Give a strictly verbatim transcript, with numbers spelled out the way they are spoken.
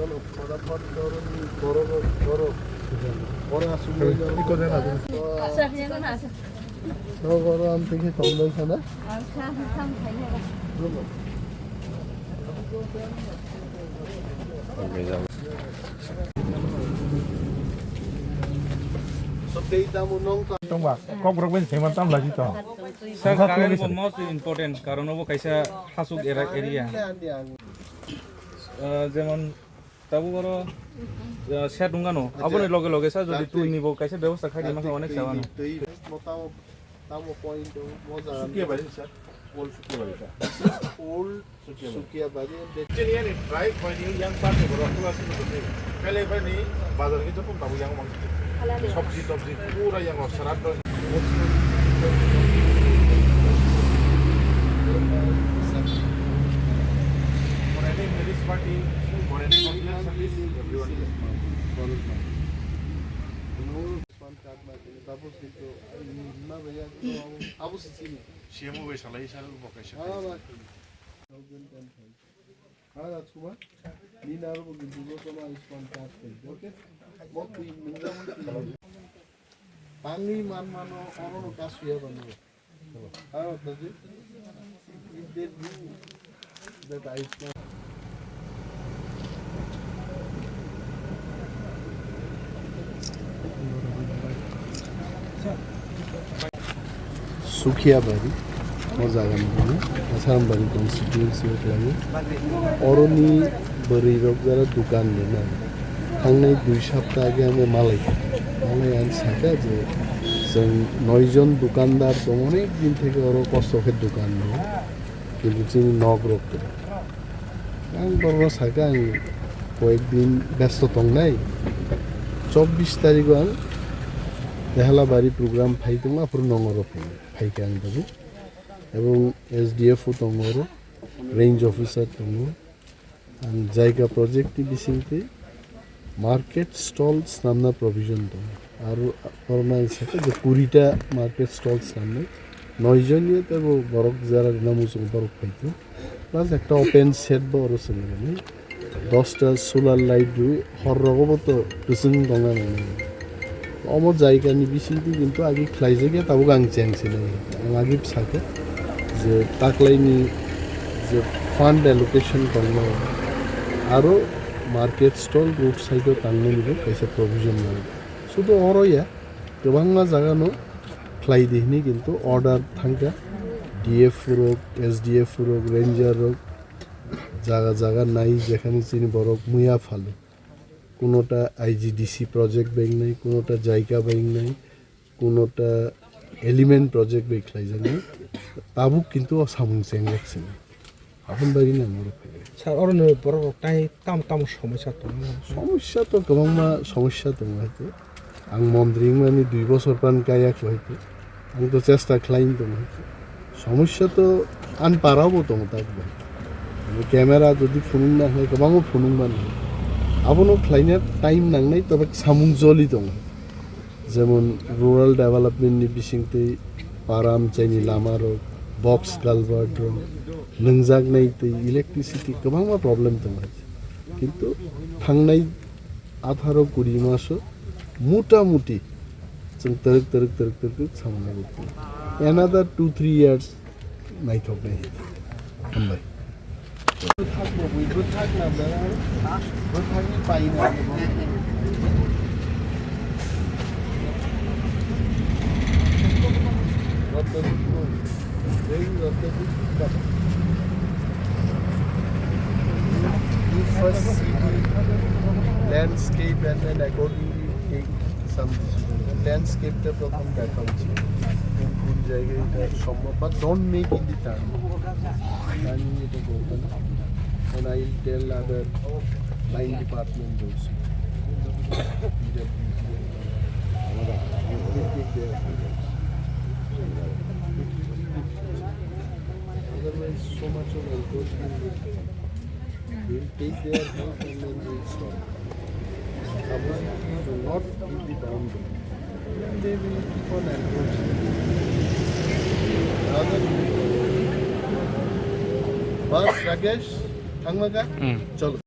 Borok, borok, borok aswk. Iko de na. Borok, borok, ang tengke tongdoi sana. Tongba, kok borok bai sengman tam lagi to. Sir, current bo most important, karon obo kaisa hasuk era-, area. Ah, jemon tabuk oro, ah, shed wngkha no, aboni loge loge sa jodi twi ni bo kaisa bebosta khai di mangkha onek sa wano. Tamo point o moja. Sukia bari, sir. Old Sukia bari. Old Sukia bari. Sukia bari and the Chini yani try koi ni yang part ni borok tu asli tu ni. Kale bari ni bazar ki jopong tabu yang mang. Halal ya. Sabji tabji pura yang salad do. Moreni marriage party, moreni cocktail service, everyone. Pan card na kini, tapos kintu, ma bhaiya, abu, abu se chini. C M O bai salai sir, bo kaisa. Ah, ba. Thousand ten thousand. Ah, Rajkumar, ni na aro bo kintu bo toma Ayushman card koi, okay? Mo twi, nung jabo twi. Tangwi man mano, oro no kasu ya bano. Ah, Rajkumar ji, if they do that Ayushman Sukhiabari, o jaga ni bumo, Asarambari constituency o khlaio. Oroni bwrwi rok jara dukan rina. Thangnai dui sapta age amo malai. Malai ang saka je chwng noi jon dukandar tong, onek din theke oro kosto khe dukan rw. Kintu chini nok rok kwbang. Ang borokno sakha, ang koyek din besto tongnai. Chobbish tarigo ang Dehalabari program phai tongo, aphuru Nongoro phai, phaikha ang tabuk. Ebong S D F o tongo oro, range officer tongo. Ang jaiga project ni bisingtwi market stall swnamna provision tongo. Aro borokno ang sakha je kurita market stall swnamnai. Noi jon ni teibo borok jara rina muchungo borok phai tongo. Plus ekta open shed bo oro chwng rinai. Dosta solar light rwi hor rogo bo to kwchwng tongna nangni. Omo jaiga ni bisingtwi kintu agi khlaijak ya, tabuk ang cheng sinai. Ang agi sakha je taklai ni je fund allocation tongma aro market stall road side o tangmani bo kaisa provision nango. Sudu oro ya, kwbangma jaga no khlai di hinwi kintu order thangkha D F rok, S D F rok, ranger rok, jaga jaga nai jekhani chini borok muya phalo. Kunota I G D C project bai wngnai, kunota jaiga bai wngnai, kunota element project bai khlaijaknai. Tabuk kintu o samung chengjak sini. Aboni bagwi no ang oro phaibai. Sir, oro ni borok rok tai tamo tamo somosya tongo? Somosya to kwbangma somosya tongo hai khe. Ang montri wngmani dui bosor pran kaya khlai khe. Ang to chesta khlai wng tongo hai khe. Somosya to ani para bo tongo tak bai. Ani camera jodi phunuk na khlai kwbangma phunuk mani. Abono khlaina time nangnai, tobe samung joli tongo. Jemon rural development ni bisingtwi para amchaini lama rok, box culvert rok, nungjaknai twi, electricity kwbangma problem tongo. Kintu thangnai atharo kuri maso mota moti chwng twrwk twrwk twrwk twrwk samung nai. Another two three years naithoknai. Hambai. Bwthakno bwi bwthakna bwrang, bwthakni paina. You first see the landscape and then accordingly take some decision. Landscape টা প্রথম দেখা উচিত, কোন কোন জায়গায় এটা সম্ভব, but don't make in the turn. Turning এটা করবে না। And I will tell other line department also. P W D, take their Otherwise, so much of encroachment will take their help and then we'll stop. Suppose if you do not give the boundary, then they will keep on encroaching. Rather, bas, Rakesh, thangma ka? Hmm. Chalo.